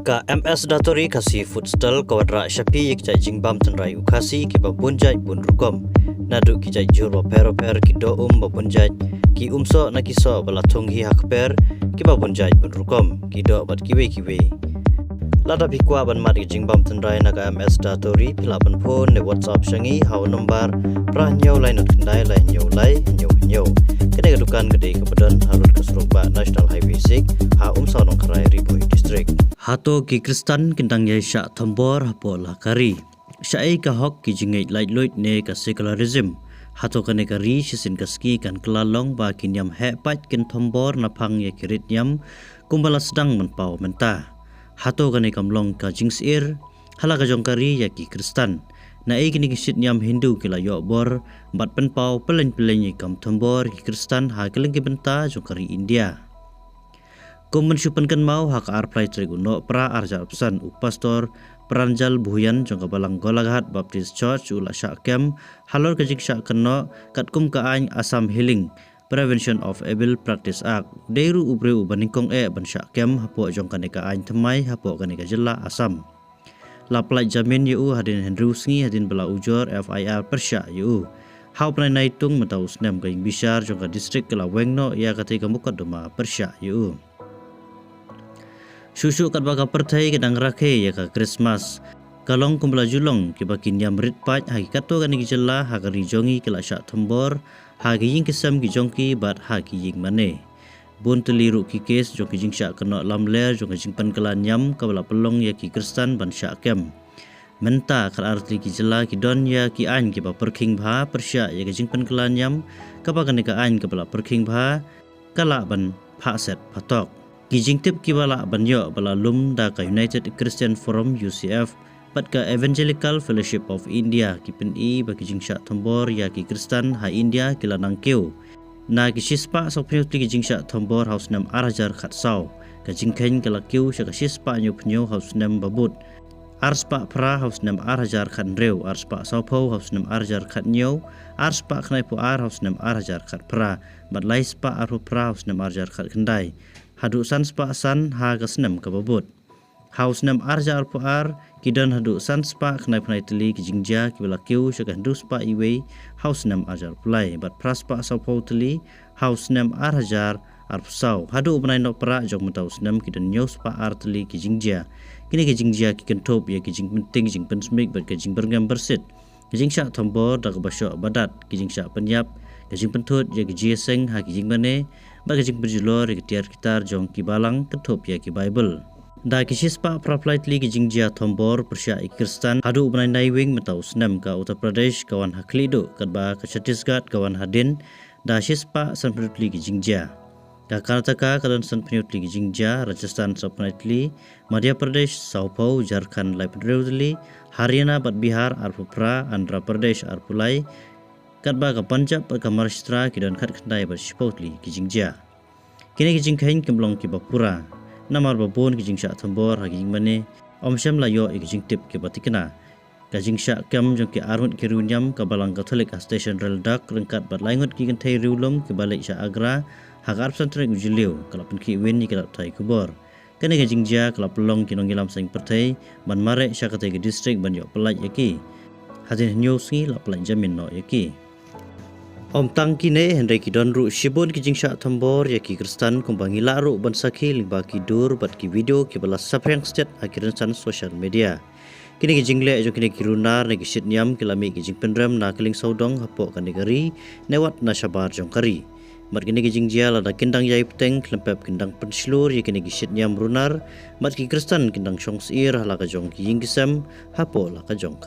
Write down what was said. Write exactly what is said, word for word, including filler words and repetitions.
Ka M S Dahtori Khasi Food Stall ka wanrah sha phi ïa ki jait jingbam tynrai u Khasi kiba bun jait bun rukom. Naduh ki jait jhur bapher bapher, ki doh um babun jait, ki umsoh na ki soh ba la thung hi ha kper kiba bun jait bun rukom, ki doh bad kiwei kiwei. Lada phi kwah ban mad ïa ki jingbam tynrai na ka M S Dahtori, phi lah ban phone ne WhatsApp sha ngi ha u nombar phra hynñiew lai nod khyndai lai hynñiew lai hynñiew hynñiew. Kane ka dukan ka dei kaba don halor ka surok bah National Highway six, ha Umsaw Nongkharai, Ri Bhoi District. Hato ki Khristan kin dang ïai shah thombor hapoh la ka ri? Shaei ka hok ki jingngeit laitluid ne ka secularism? Hato kane ka ri shisien ka sngi kan kylla long ba ki niam heh pait kin thombor naphang ïa ki rit niam kumba la sdang ban paw mynta? Hato kane kam long ka jingsyier ha la ka jong ka ri ïa ki Khristan? Naei kine ki shit niam Hindu ki la ïoh bor bad pynpaw pylleng pylleng ïa ki kam thombor ki Khristan ha kylleng ki bynta jong ka ri India? Kum ban shu pynkynmaw, ha ka arphew lai tarik u Nohprah arhajar arphew san, u Pastor Pranjal Bhuyan jong ka Balang Golaghat Baptist Church u la shah kem halor ka jingshah kynnoh katkum ka aiñ Assam Healing, Prevention of Evil Practice Act. U dei ruh u briew uba nyngkong eh ban shah kem hapoh jong kane ka aiñ thymmai hapoh kane ka jylla Assam. La pyllait jamin ïa u hadien hynriew sngi hadien ba la ujor F I R pyrshah ïa u. Ha u bnai Naitung mynta u snem, ka ïingbishar jong ka district ka la weng noh ïa katei ka mukotduma pyrshah ïa u. Shuh shuh katba ka pyrthei ka dang rakhe ïa ka Krismas, ka long kumba la ju long kiba ki niam rit pait ha ki katto katne ki jylla ha ka ri jong ngi ki la shah thombor ha ki ïing ki sem ki jong ki bad ha ki ïing mane. Bun tylli ruh ki kes jong ki jingshah kynnoh lamler jong ka jingpynkylla niam kaba la pynlong ïa ki Khristan ban shah kem. Mynta khatar tylli ki jylla ki don ïa ki aiñ kiba pyrkhing bha pyrshah ïa ka jingpynkylla niam, kaba kane ka aiñ kaba la pyrkhing bha ka lah ban phah set phatok. Ki jingtip kiba lah ban ïoh ba la lum da ka United Christian Forum, U C F, bad ka Evangelical Fellowship of India ki pyni ba ki jingshah thombor ïa ki Khristan ha India ki la nang kiew. Na ki shispah sawphew tylli ki jingshah thombor ha u snem arhajar khatsaw, ka jingkheiñ ka la kiew sha ka shispah hynñiewphew hynñiew ha u snem ba bud, arspah phra ha u snem arhajar khathynriew, arspah sawphew ha u snem arhajar khathynñiew, arspah khyndaiphew ar ha u snem arhajar khatphra, bad laispah arphew phra ha u snem arhajar khatkhyndai, haduh sanspah san ha ka snem kaba bud. Ha u snem arhajar arphew ar, ki don haduh sanspah khyndaiphew khyndai tylli ki jingjia kiba la kiew sha ka hynriewspah iwei ha u snem arhajar arphew lai, bad phraspah sawphew tylli ha u snem arhajar arphew saw. Haduh u bnai Nohprah jong mynta u snem, ki don hynñiewspah ar tylli ki jingjia. Kine ki jingjia ki kynthup ïa ki jingpynting jingpynsmit bad ka jingbyrngem byrsit, ka jingshah thombor da kaba shoh ba dat, ka jingshah pynïap, ka jingpynthut ïa ka jingïaseng ha ki jingmane, bad ka jingpynjulor ïa ki tiar ki tar jong ki balang kynthup ïa ki Baibl. Da ki shispah phraphew lai tylli ki jingjia thombor pyrshah ïa ki Khristan haduh u bnai Naiwieng mynta u snem, ka Uttar Pradesh ka wan ha khlieh duh, katba ka Chhattisgarh ka wan hadien da shispah sanphew tylli ki jingjia. Ka Karnataka ka don sanphew tylli ki jingjia, Rajasthan sawphew tylli, Madhya Pradesh sawphew, Jharkhand laiphew tylli, Haryana bad Bihar arphew phra, Andhra Pradesh arphew lai, katba ka Punjab bad ka Maharashtra ki don khatkhyndai bad shiphew tylli ki jingjia. Kine ki jingkheiñ kim long kiba pura, namar ba bun ki jingshah thombor ha ki jingmane ym shym la ïoh ïa ki jingtip kiba thikna. Ka jingshah kem jong ki arngut ki riewniam ka Balang Katholik ha station rel dak ryngkat bad laingut ki kynthei riewlum kiba leit sha Agra ha ka arphew san tarik u Jylliew ka la pynkhih win ïa ki lad pathai khubor. Kane ka jingjia ka la pynlong ki nongïalam seng pyrthei ban mareh sha katei ka district ban ïoh pyllait ïa ki. Hadien hynñiew sngi la pyllait jamin noh ïa ki. Ym tang kine, hynrei ki don ruh shibun ki jingshah thombor ïa ki Khristan kumba ngi lah ruh ban sakhi lyngba ki dur bad ki video kiba la saphriang stet ha ki rynsan social media. Kine ki jingleh jong kine ki runar ne ki shit niam ki la mih ki jingpynrem na kylleng sawdong hapoh kane ka ri ne wat na shabar jong ka ri. Bad kine ki jingjia lada kin dang ïai bteng khlem pep kin dang pynshlur ïa kine ki shit niam runar, bad ki Khristan kin dang shong syier ha la ka jong ki ïing ki sem hapoh la ka jong ka ri.